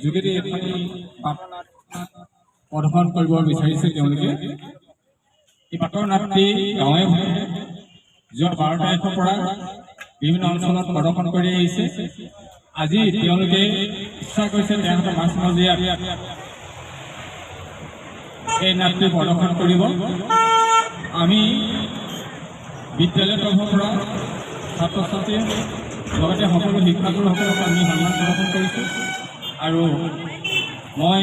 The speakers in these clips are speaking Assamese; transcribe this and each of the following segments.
যোগেদি এখনি বাটৰ নাট প্ৰদৰ্শন কৰিব বিচাৰিছে। তেওঁলোকে এই বাটৰ নাটটি গাঁৱে ভূঞে যোৱা 12 তাৰিখৰ পৰা বিভিন্ন অঞ্চলত প্ৰদৰ্শন কৰি আহিছে। আজি তেওঁলোকে ইচ্ছা কৰিছে তেওঁলোকৰ মাজমজিয়াত এই নাটটি প্ৰদৰ্শন কৰিব। আমি বিদ্যালয়ৰ তৰফৰ পৰা ছাত্ৰ ছাত্ৰীৰ লগতে সকলো শিক্ষাগুৰুসকলক আমি সন্মান প্ৰদৰ্শন কৰিছোঁ আৰু মই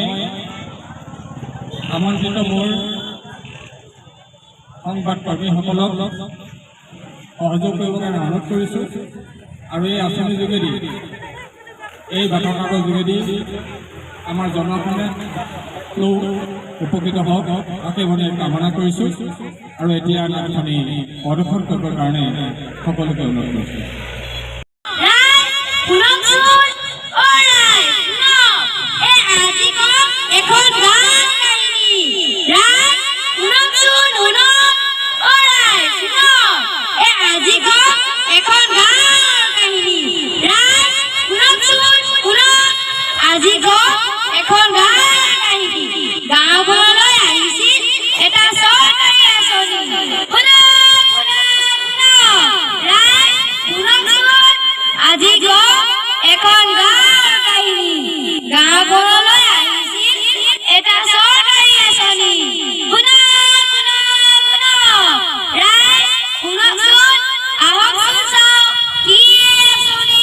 আমন্ত্ৰিত মোৰ সংবাদকৰ্মীসকলক সহযোগ কৰিবৰ কাৰণে অনুৰোধ কৰিছোঁ। আৰু এই আঁচনিৰ যোগেদি, এই বাটৰ নাটৰ যোগেদি আমাৰ জনসাধাৰণেও উপকৃত হওক, তাকে মানে কামনা কৰিছোঁ। আৰু এতিয়া নাটখনি প্ৰদৰ্শন কৰিবৰ কাৰণে সকলোকে অনুৰোধ কৰিছোঁ। ৰাইজ শুনকচোন, অ ৰাইজ শুনক, এই আজি কম এখন গান কাহিনী। ৰাইজ শুনকচোন, শুনক, অ ৰাইজ শুনক, এই আজি কম এখন গান কাহিনী। ৰাইজ শুনকচোন, শুনক, আজি কম এখন গান কাহিনী। গাঁওখনলৈ আহিছিল এটা চৰকাৰী আঁচনি। শুনক, শুনক, শুনক, ৰাইজ শুনকচোন, আজি কম এখন গাঁৱৰ কাহিনী। গাঁওখনলৈ আহিছিল এটা চৰকাৰী আঁচনি। শুনক, শুনক, শুনক, ৰাইজ শুনকচোন, আহকচোন চাওঁ কি এই আঁচনি।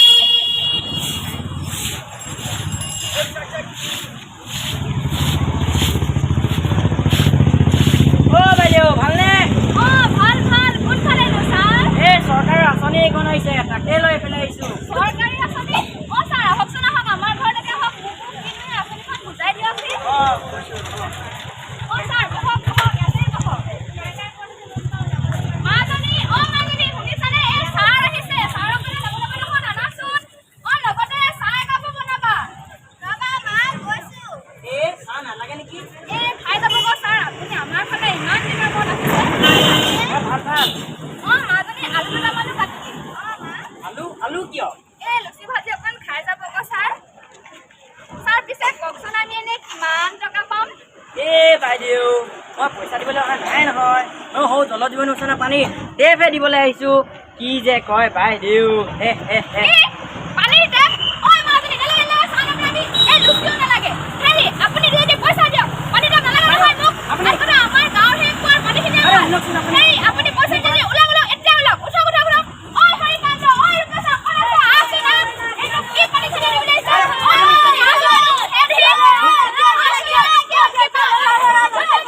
অ বাইদেউ, ভালনে? অ, ভাল ভাল। কোনফালেনো ছাৰ? এই চৰকাৰৰ আঁচনি এখন আহিছে, তাকে লৈ পেলাই আহিছো। চৰকাৰী আঁচনি? অ ছাৰ, আহকচোন আহক, আমাৰ ঘৰলৈকে আহক। মোকো কিনো আঁচনিখন বুজাই দিয়কহি। অ, কৈছো। অ ছাৰ, বহক বহক, ইয়াতে বহক। মাজনী, অ মাজনী, শুনিছানে? এই ছাৰ আহিছে। ছাৰক মানে যাব লাগিব নহয়, আনাচোন। অ, লগতে চাহ একাপো বনাবা। ৰবা মা, গৈছো। এই চাহ নালাগে নেকি? এই খাই যাব গৈ ছাৰ, আপুনি আমাৰ ফালে ইমান দিনৰ মূৰত আহিছে। অ, ভাল ভাল। অ মাজনী, আলু দুটামানো কাটি দিম। অ মা। আলু? আলু কিয়? এই লুচি ভাজি অকণ খাই যাব গৈ ছাৰ। ছাৰ, পিছে কওকচোন, আমি এনেই কিমান টকা পাম? এই বাইদেউ, মই পইচা দিবলৈ অহা নাই নহয়। মই সৌ জল জীৱন মিছনৰ পানী টেপহে দিবলৈ আহিছো। কি যে কয় বাইদেউ, হে হে হে। কি? পানীৰ টেপ? ঐ মাজনী, নালাগে নালাগে, চাহ নবনাবি। এই লুচিও নালাগে। হেৰি, আপুনি দিয়ে পইচা দিয়ক। পানী টেপ নালাগে নহয় মোক। আপুনি- আৰু আমাৰ গাঁৱৰ সেই কুঁৱাৰ পানীখিনি আৰে, আমাৰ। শুনকচোন আপুনি। হেৰি, আপুনি পইচা নিদিয়ে, ওলাওক ওলাওক, এতিয়া ওলাওক। উঠক উঠক উঠক। ঐ হৰিকান্ত, ঐ ৰূপেশ্বৰ, ক'ত আছ? আহচোন আহ। এইটো কি পানী খিনি দিবলৈ আহিছে? ঐ মাজনী, হেৰি,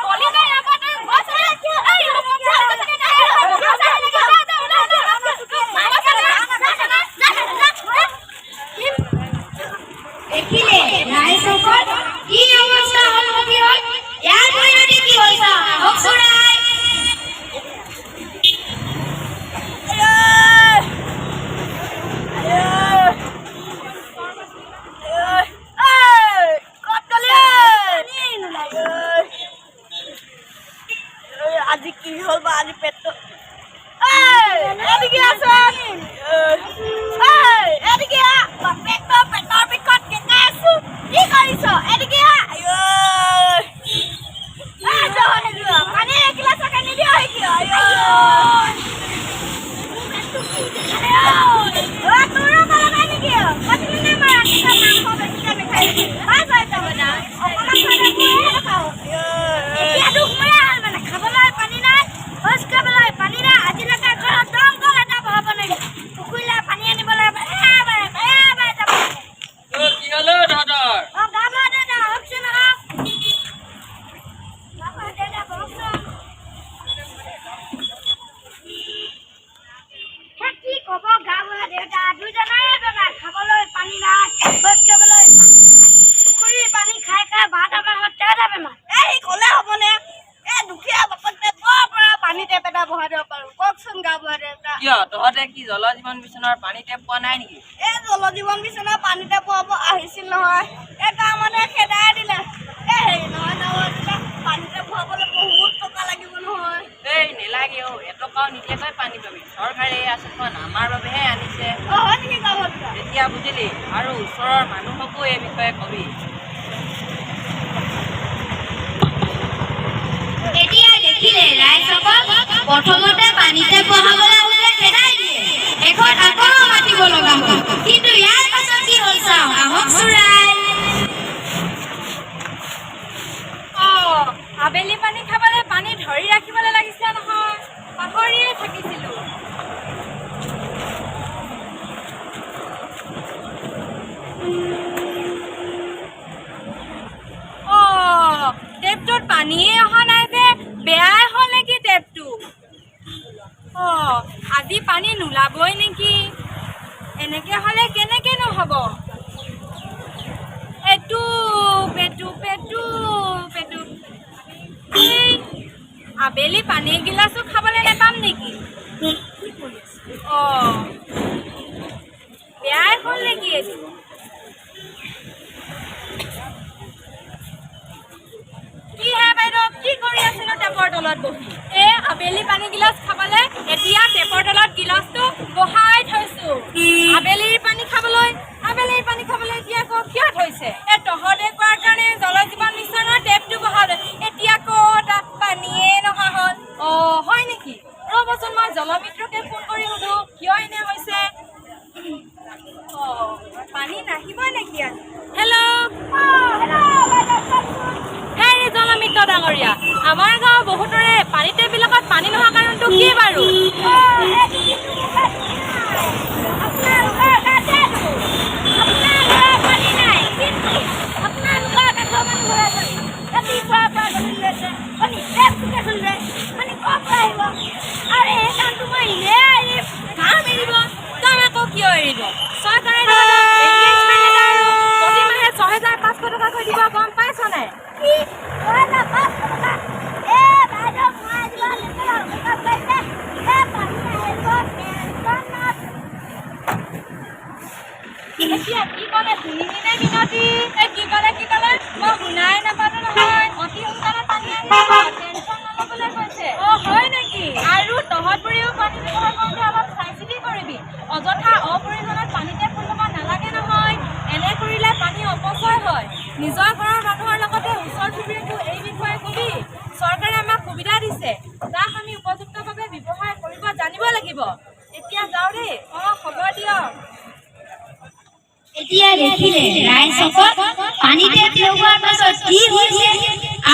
কলি নাই আকৌ, তই গৈছ নে? এই, যা, যা, ওলা, ওলা। যা, যা, যা, যা। দেখিলে ৰাইজসকল, কি অৱস্থা হ'ল সখীহত? ইয়াৰ পৰিণতি কি হ'ল চাওঁ আহকচোন ৰাইজ। আজি কি হ'ল বা আজি পেটটো? এদিকে আছোন, এদিকে আহ। বাপেক, পেটৰ বিষত কেঁকাই আছো, কি কৰিছ? এদিকে আহ। পানী এগিলাচকে নিদিয় কিয়? তোৰো কলা নাই নেকি? কৈছিলি নে মই ৰাতিপুৱা মাংস বেছিকে নাখাই? অকণমান খালে মোৰে খাওঁ। এতিয়া দুখ মোৰে হ'ল, মানে খাবলৈ পানী নাই, শৌচ কৰিবলৈ পানী নাই। আজিলৈকে ঘৰত দমকল এটা বহাব নোৱাৰিলে। পুখুৰীলৈ পানী আনিবলৈ এবাৰে এবাৰে যাব লাগে। কি হ'ল তহঁতৰ? অ গাঁওবুঢ়া দেউতা, আহকচোন আহক। গাঁওবুঢ়া দেউতা, বহকচোন। হে, কি ক'ব গাঁওবুঢ়া দেউতা, দুজনৰে বেমাৰ। খাবলৈ পানী নাই, শৌচ কৰিবলৈ পানী নাই। পুখুৰীৰ পানী খাই খাই ভাদ মাহত তেৰটা বেমাৰ। এই ক'লে হ'বনে? এই দুখীয়া বাপেক ক'ৰ পৰা পানী টেপ এটা বহাই দিব পাৰো, কওকচোন গাঁওবুঢ়া দেউতা? কিয়, তহঁতে কি জল জীৱন মিছনৰ পানী টেপ পোৱা নাই নেকি? এই জল জীৱন মিছনৰ পানী টেপ পোৱাব আহিছিল নহয়, এই গাঁৱৰ মানুহে খেদাই দিলে। এই হেৰি নহয় গাঁৱৰ দেউতা, পানী টেপ বহাবলৈ বহুত টকা লাগিব নহয়। এই নেলাগে অ, এটকাও নিদিয়াকৈ পানী পাবি। চৰকাৰে এই আঁচনিখন আমাৰ বাবেহে আনিছে। অ, হয় নেকি গাঁওবুঢ়া দেউতা? তেতিয়া বুজিলি, আৰু ওচৰৰ মানুহকো এই বিষয়ে কবি। প্ৰথমতে পানীতে বহাবলৈ আহোঁতে খেদাই দিয়ে, শেষত আকৌ মাতিব লগা হ'ল। কিন্তু ইয়াৰ পাছত কি হ'ল চাওঁ আহকচোন ৰাইজ। অ, আবেলি পানী খাবলৈ পানী ধৰি ৰাখিবলৈ লাগিছিলে নহয়, পাহৰিয়ে থাকিছিলো। অ, টেপটোত পানীয়ে অহা নাই যে, বেয়াই হ'ল নেকি টেপটো? অ, আজি পানী নোলাবই নেকি? এনেকে হ'লে কেনেকেনো হ'ব? এটোপ এটোপ এটোপ এটোপ। এই আবেলি পানী এগিলাচো খাবলৈ নাপাম নেকি? অ, বেয়াই হ'ল নেকি এইটো? কি হে বাইদেউ, কি কৰি আছেনো টেপৰ তলত বহি? এই আবেলি পানী গিলাচ খাবলে এতিয়া টেপৰ তলত গিলাচটো বহাই থৈছো। আবেলিৰ পানী খাবলৈ, আবেলিৰ পানী খাবলৈ এতিয়া আকৌ কিয় থৈছে? এই তহঁতে কোৱাৰ কাৰণে জল জীৱন মিছনৰ টেপটো বহালে, এতিয়া আকৌ তাত পানীয়ে নহা হ'ল। অ, হয় নেকি? ৰ'বচোন, মই জলমিত্ৰকে ফোন কৰি সুধো কিয় এনে হৈছে। অ, পানী নাহিব নেকি আজি? হেল্ল', হেৰি জলমিত্ৰ ডাঙৰীয়া, আমাৰ গাঁৱৰ বহুতৰে পানী টেপবিলাকত পানী নোহোৱা কাৰণটো কি বাৰু? আপোনালোকৰ গাতে দোষ। আপোনাৰ ঘৰৰ পানী নাই, কিন্তু আপোনালোকৰ কাষৰ মানুহঘৰে পানী। ৰাতিপুৱাৰ পৰা গধূলিলৈকে পানী টেপটোকে খুলিলে পানী ক'ৰ পৰা আহিব? আৰু এই কামটো মই এনেই এৰিম? কাম এৰিব? কাম আকৌ কিয় এৰিব? চৰকাৰে তহঁতক engagement letter আৰু প্ৰতিমাহে 6500 টকাকৈ দিব, গম পাইছ নাই? কি, 6500 টকা? এ বাইদেউ, মই আজি বাৰু লেতেৰা অপকাৰ কৰিছে। এ পানী নাহিব, টেনচনত। এতিয়া কি ক'লে শুনিলি নে মিনতি? এই কি ক'লে, কি ক'লে, মই শুনাই নাপালো নহয়। অতি সোনকালে পানী আহিব, টেনচন নল'বলৈ কৈছে। অ, হয় নেকি? আৰু তহঁতবোৰেও পানী ব্যৱহাৰ কৰোঁতে অলপ চাই চিতি কৰিবি। অযথা অপ্ৰয়োজনত পানীতে ফুল ল'ব নালাগে নহয়। এনে কৰিলে পানী অপচয় হয়। নিজৰ ঘৰৰ মানুহৰ লগতে ওচৰ চুবুৰীয়াকো এই বিষয়ে কবি। চৰকাৰে আমাক সুবিধা দিছে, তাক আমি উপযুক্তভাৱে ব্যৱহাৰ কৰিব জানিব লাগিব। এতিয়া যাওঁ দেই। অ, হ'ব দিয়ক। এতিয়া দেখিলে ৰাইজসকল, পানী টেপ লগোৱাৰ পাছত কি হৈছে?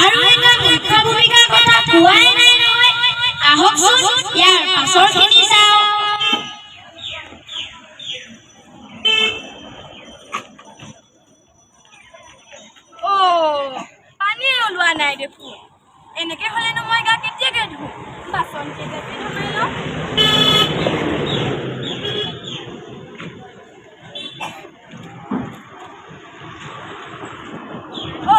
আৰু এটা মুখ্য ভূমিকাৰ কথা কোৱাই নাই নহয়। আহকচোন ইয়াৰ পাছৰখিনি চাওঁ। অ, পানীয়ে ওলোৱা নাই দেখোন। এনেকে হ'লেনো মই গা কেতিয়াকে ধুম? বাচন কেইটাকে ধুমাই লওঁ। অ,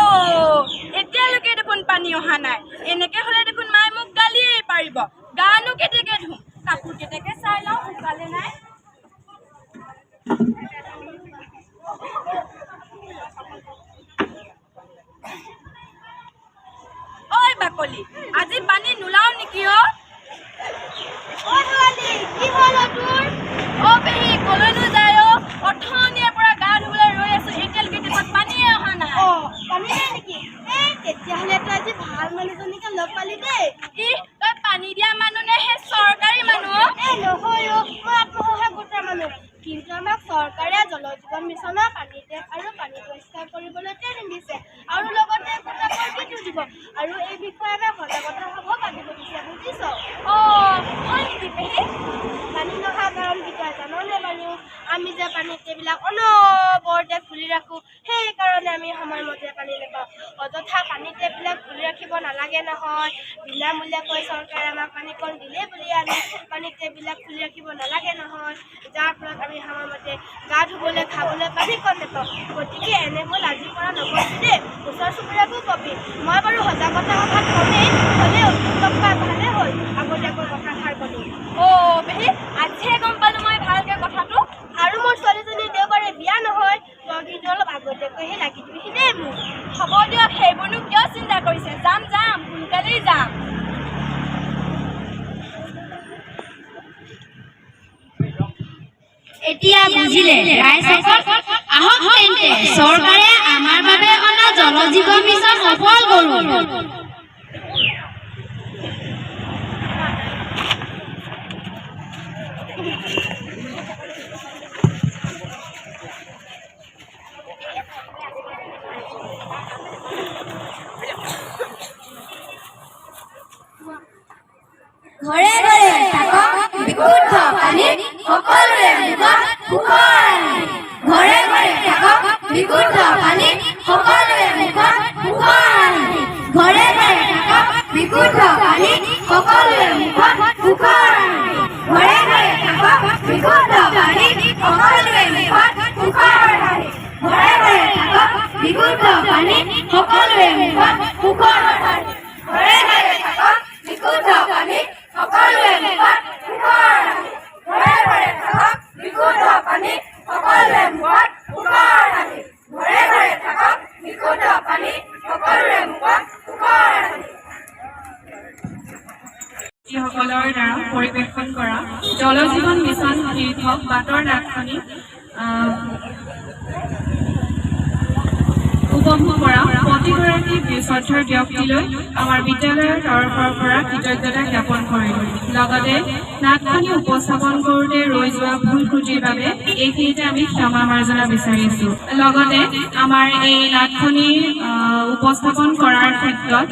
এতিয়ালৈকে দেখোন পানী অহা নাই। এনেকে হ'লে দেখোন মায়ে মোক গালিয়ে পাৰিব। গানো কেতিয়াকে ধুম? কাপোৰ কেইটাকে চাই লওঁ শুকালে নাই। ঐ বাকলি, আজি পানী নোলাও নেকি? অ। অ শেৱালি, কি হ'ল অ তোৰ? অ পেহী, কলৈনো যায় অ? অথনিৰে পৰা গা ধুবলৈ ৰৈ আছো, এতিয়ালৈকে টেপত পানীয়ে অহা নাই। অ, পানী নাই নেকি? এই তেতিয়াহ'লে তই আজি ভাল মানুহজনীকে লগ পালি দেই। ই তই পানী দিয়া মানুহ নে সেই চৰকাৰী মানুহ অ? এই নহয় অ, মই আত্মসহায়ক গোটৰ মানুহ। কিন্তু আমাক চৰকাৰে জল জীৱন মিছনৰ পানী টেপ আৰু পানী পৰিষ্কাৰ কৰিবলৈ ট্ৰেইনিং দিছে আৰু লগতে একোটাকৈ কিটো দিব আৰু এই বিষয়ে আমাক সজাগতা সভা পাতিব দিছে, বুজিছ? অ, হয় নেকি পেহী? পানী নহা কাৰণ কি তই জাননে বাৰু? আমি যে পানী টেপবিলাক অনবৰতে খুলি ৰাখোঁ, সেইকাৰণে আমি সময়মতে পানী নাপাওঁ। অযথা পানী টেপবিলাক খুলি ৰাখিব নালাগে নহয়। বিনামূলীয়াকৈ চৰকাৰে আমাক পানীকণ দিলেই বুলি আমি পানী টেপবিলাক খুলি ৰাখিব নালাগে নহয়, যাৰ ফলত আমি সময়মতে গা ধুবলৈ, খাবলৈ পানীকণ নাপাওঁ। গতিকে এনে ভুল আজিৰ পৰা নকৰিবি দেই, ওচৰ চুবুৰীয়াকো কবি। মই বাৰু সজাগতা সভাত কমেই, হ'লেও তোক লগ পাই ভালেই হ'ল, আগতীয়াকৈ কথাষাৰ ক'লো। অ পেহী, আজিহে গম পালো মই ভালকে কথাটো। আৰু মোৰ ছোৱালীজনী দেওবাৰে বিয়া নহয়, তই কিন্তু অলপ আগতীয়াকৈহে লাগি দিবিহি দেই মোক। হ'ব দিয়ক, সেইবোৰনো কিয় চিন্তা কৰিছে? যাম যাম, সোনকালেই যাম। এতিয়া বুজিলে ৰাইজসকল? আহক তেন্তে চৰকাৰে আমাৰ বাবে অনা জল জীৱন মিছন সফল কৰোঁ। সুখৰ হাঁহি। ঘৰে ঘৰে থাকক বিশুদ্ধ পানী, সকলোৰে মুখত সুখৰ হাঁহি। ঘৰে ঘৰে থাকক বিশুদ্ধ পানী, সকলোৰে মুখত সুখৰ হাঁহি। ঘৰে ঘৰে থাকক বিশুদ্ধ পানী, সকলোৰে মুখত সুখৰ হাঁহি। ঘৰে ঘৰে থাকক বিশুদ্ধ পানী, সকলোৰে মুখত সুখৰ হাঁহি। ঘৰে ঘৰে থাকক বিশুদ্ধ পানী, সকলোৰে মুখত সুখৰ হাঁহি। ঘৰে ঘৰে থাকক বিশুদ্ধ পানী, সকলোৰে মুখত সুখৰ হাঁহি। ঘৰে ঘৰে থাকক বিশুদ্ধ পানী, সকলোৰে মুখত সুখৰ হাঁহি। সকলৰ দ্বাৰা পৰিৱেশন কৰা জল জীৱন মিছন শীৰ্ষক বাটৰ নাটখনি উপভোগ কৰা প্ৰতিগৰাকী শ্ৰদ্ধাৰ ব্যক্তিলৈ আমাৰ বিদ্যালয়ৰ তৰফৰ পৰা কৃতজ্ঞতা জ্ঞাপন কৰিলোঁ। লগতে নাটখনি উপস্থাপন কৰোঁতে ৰৈ যোৱা ভুল ত্ৰুটিৰ বাবে এইখিনিতে আমি ক্ষমা মাৰ্জনা বিচাৰিছোঁ। লগতে আমাৰ এই নাটখনি উপস্থাপন কৰাৰ ক্ষেত্ৰত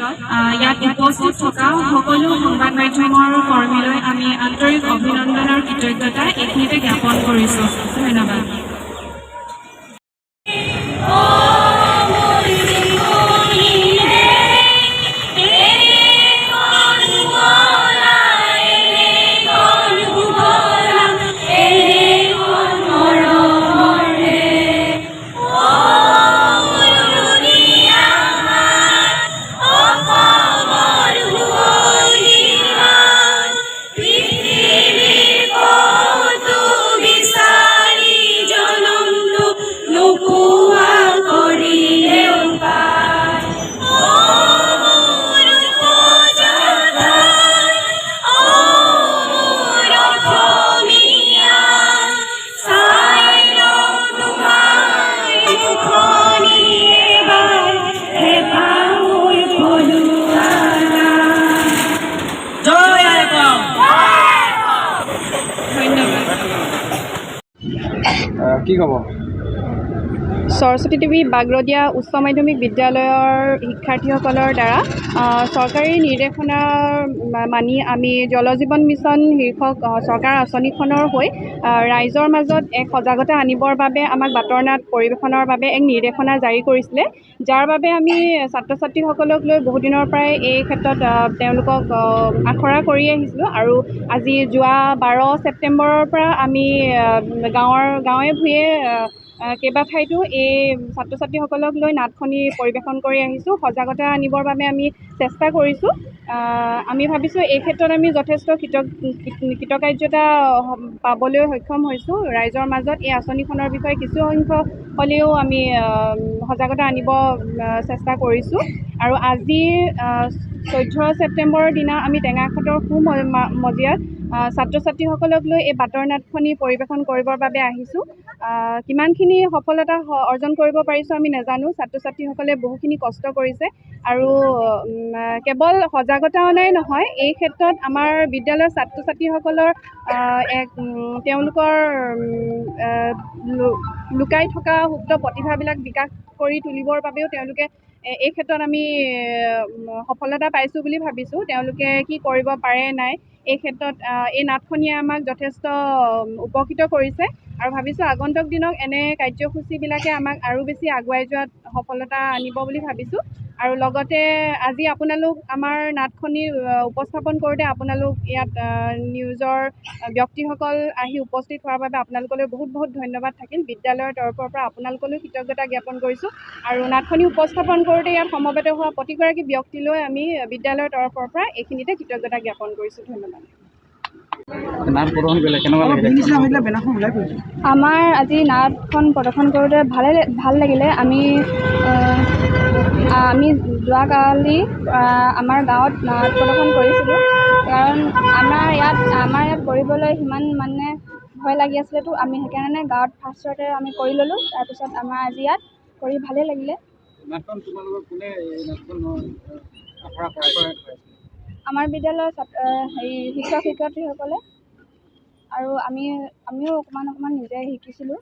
ইয়াত উপস্থিত থকা সকলো সংবাদ মাধ্যমৰ কৰ্মীলৈ আমি আন্তৰিক অভিনন্দন আৰু কৃতজ্ঞতা এইখিনিতে জ্ঞাপন কৰিছোঁ। ধন্যবাদ। জয় আই অসম। ধন্যবাদ। কি ক'ব? সৰস্বতী দেৱী বাগৰদীয়া উচ্চ মাধ্যমিক বিদ্যালয়ৰ শিক্ষাৰ্থীসকলৰ দ্বাৰা চৰকাৰী নিৰ্দেশনা মানি আমি জল জীৱন মিছন শীৰ্ষক চৰকাৰৰ আঁচনিখনৰ হৈ ৰাইজৰ মাজত এক সজাগতা আনিবৰ বাবে আমাক বাটৰ নাট পৰিৱেশনৰ বাবে এক নিৰ্দেশনা জাৰি কৰিছিলে, যাৰ বাবে আমি ছাত্ৰ ছাত্ৰীসকলক লৈ বহুদিনৰ পৰাই এই ক্ষেত্ৰত তেওঁলোকক আখৰা কৰি আহিছিলোঁ। আৰু আজি যোৱা 12 ছেপ্টেম্বৰৰ পৰা আমি গাঁৱৰ গাঁৱে ভূঞে কেইবাঠাইতো এই ছাত্ৰ ছাত্ৰীসকলক লৈ নাটখনি পৰিৱেশন কৰি আহিছোঁ। সজাগতা আনিবৰ বাবে আমি চেষ্টা কৰিছোঁ। আমি ভাবিছোঁ এই ক্ষেত্ৰত আমি যথেষ্ট কৃতকাৰ্যতা পাবলৈ সক্ষম হৈছোঁ। ৰাইজৰ মাজত এই আঁচনিখনৰ বিষয়ে কিছু সংখ্যক হ'লেও আমি সজাগতা আনিব চেষ্টা কৰিছোঁ। আৰু আজি 14 ছেপ্টেম্বৰৰ দিনা আমি টেঙাখাটৰ সু মজিয়াত ছাত্ৰ ছাত্ৰীসকলক লৈ এই বাটৰ নাটখনি পৰিৱেশন কৰিবৰ বাবে আহিছোঁ। কিমানখিনি সফলতা অৰ্জন কৰিব পাৰিছোঁ আমি নাজানো। ছাত্ৰ ছাত্ৰীসকলে বহুখিনি কষ্ট কৰিছে আৰু কেৱল সজাগতা অনাই নহয়, এই ক্ষেত্ৰত আমাৰ বিদ্যালয়ৰ ছাত্ৰ ছাত্ৰীসকলৰ এক তেওঁলোকৰ লুকাই থকা সুপ্ত প্ৰতিভাবিলাক বিকাশ কৰি তুলিবৰ বাবেও তেওঁলোকে এই ক্ষেত্ৰত আমি সফলতা পাইছোঁ বুলি ভাবিছোঁ। তেওঁলোকে কি কৰিব পাৰে নাই এই ক্ষেত্ৰত এই নাটখনিয়ে আমাক যথেষ্ট উপকৃত কৰিছে আৰু ভাবিছোঁ আগন্তুক দিনত এনে কাৰ্যসূচীবিলাকে আমাক আৰু বেছি আগুৱাই যোৱাত সফলতা আনিব বুলি ভাবিছোঁ। আৰু লগতে আজি আপোনালোক আমাৰ নাটখনি উপস্থাপন কৰোঁতে আপোনালোক ইয়াত নিউজৰ ব্যক্তিসকল আহি উপস্থিত হোৱাৰ বাবে আপোনালোকলৈ বহুত বহুত ধন্যবাদ থাকিল। বিদ্যালয়ৰ তৰফৰ পৰা আপোনালোকলৈও কৃতজ্ঞতা জ্ঞাপন কৰিছোঁ। আৰু নাটখনি উপস্থাপন কৰোঁতে ইয়াত সমবেত হোৱা প্ৰতিগৰাকী ব্যক্তিলৈ আমি বিদ্যালয়ৰ তৰফৰ পৰা এইখিনিতে কৃতজ্ঞতা জ্ঞাপন কৰিছোঁ। ধন্যবাদ। নাট প্ৰদৰ্শন কৰিলে কেনেকুৱা লাগিলে? আমাৰ আজি নাটখন প্ৰদৰ্শন কৰোঁতে ভাল লাগিলে। আমি আমি যোৱাকালি আমাৰ গাঁৱত নাট প্ৰদৰ্শন কৰিছিলোঁ, কাৰণ আমাৰ ইয়াত কৰিবলৈ সিমান মানে ভয় লাগি আছিলেতো, আমি সেইকাৰণে গাঁৱত ফাৰ্ষ্টতে আমি কৰি ল'লোঁ। তাৰপিছত আমাৰ আজি ইয়াত কৰি ভালেই লাগিলে। নাটখন তোমালোকৰ কোনে এই নাটখন আখৰা কৰাই? আমাৰ বিদ্যালয়ৰ ছাত্ৰ হেৰি শিক্ষক শিক্ষয়িত্ৰীসকলে আৰু আমিও অকণমান অকণমান নিজে শিকিছিলোঁ।